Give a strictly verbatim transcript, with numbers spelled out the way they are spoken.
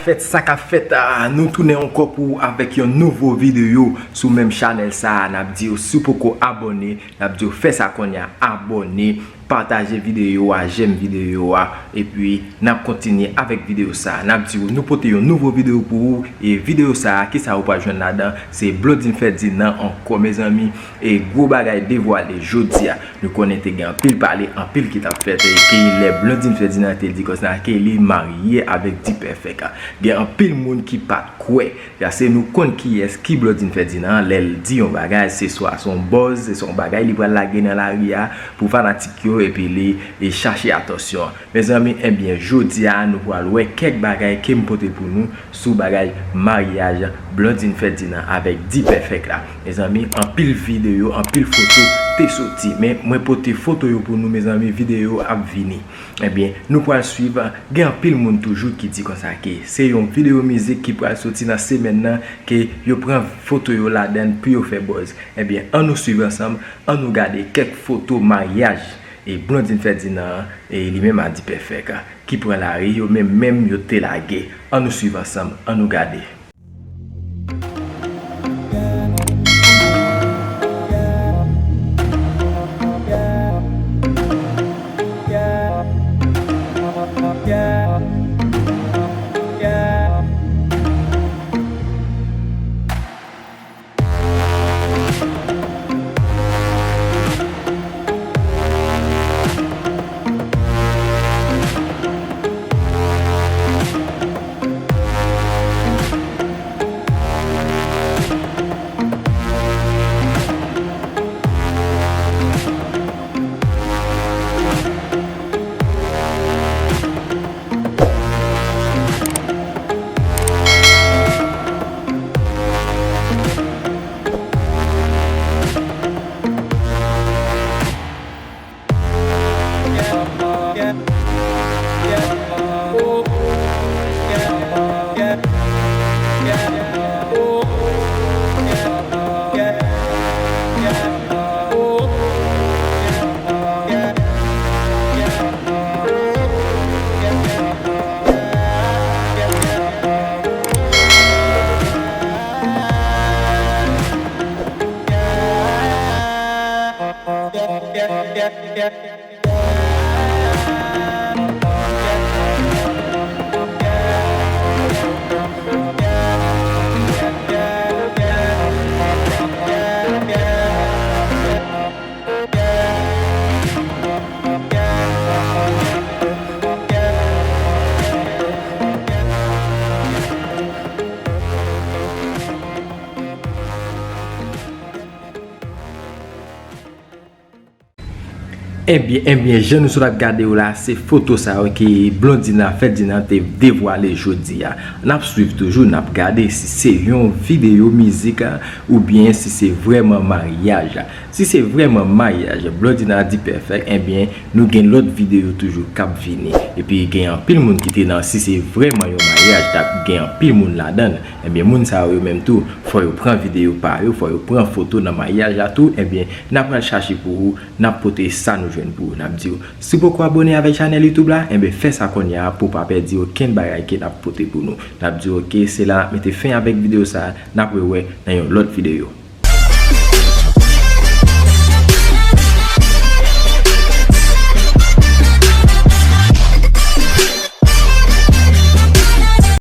Fèt sa k ap fèt, a, nou tounen ankò pou ou avèk yon nouvo videyo sou menm chanèl sa a. N ap di w, si w poko abòne, n ap di w fè sa kounye a, abòne, pataje videyo a, jèm videyo a, epi n ap kontinye avèk videyo sa a. N ap di w, nou pote yon nouvo videyo pou ou, e videyo sa a, kisa ou pral jwenn ladan? Se Blondine Ferdinand ankò, mezanmi. E gwo bagay devwale jodi a. Nou konnen te gen anpil pale, anpil ki t ap fèt, e ke lè Blondine Ferdinand te di konsa ke li marye avèk D-Perfect a. Gen anpil moun ki pa t kwè. Paske nou konn kiyès ki Blondine Ferdinand, lè l di yon bagay, se swa se yon buzz, se yon bagay li pral lage nan lari a pou fanatik yo, epi li, e, chache atansyon. Mezanmi, ebyen, jodi a, nou pral wè kèk bagay ke m pote pou nou sou bagay maryaj Blondine Ferdinand avèk D-Perfect la. Mezanmi, anpil videyo, anpil foto te soti, men mwen pote foto yo pou nou, mezanmi, videyo ap vini. Ebyen, nou pral swiv, gen anpil moun toujou ki di konsa ke se yon videyo mizik ki pral soti nan semèn nan, ke yo pran foto yo ladan l pou yo fè buzz. Ebyen, ann nou swiv ansanm, ann nou gade kèk foto maryaj e Blondine Ferdinand, e li menm a D-Perfect, ki pran lari, yo menm menm yo te lage. Ann nou swiv ansanm, ann nou gade. Ebyen, ebyen, jan nou sot ap gade yo la, se foto sa yo ke Blondina Ferdinand te devwale jodi a. N ap swiv toujou, n ap gade si se yon videyo mizik, a, oubyen si se vrèman maryaj. Si se vrèman maryaj Blondina D-Perfect, ebyen, nou gen lòt videyo toujou k ap vini. Epi gen anpil moun ki te nan si se vrèman yon maryaj, t ap gen anpil moun ladan l. Ebyen, moun sa yo, yo menm tou, fò yo pran videyo pa yo, fò yo pran foto nan maryaj la tou. Ebyen, n ap pral chache pou ou, n ap pote sa nou jwenn pou ou. N ap di w, si w poko abòne avèk chanèl YouTube la, enben fè sa kounye a pou w pa pèdi okenn bagay ke n ap pote pou nou. N ap di w, oke, se la n ap mete fen avèk videyo sa a, n ap rewè nan yon lòt videyo.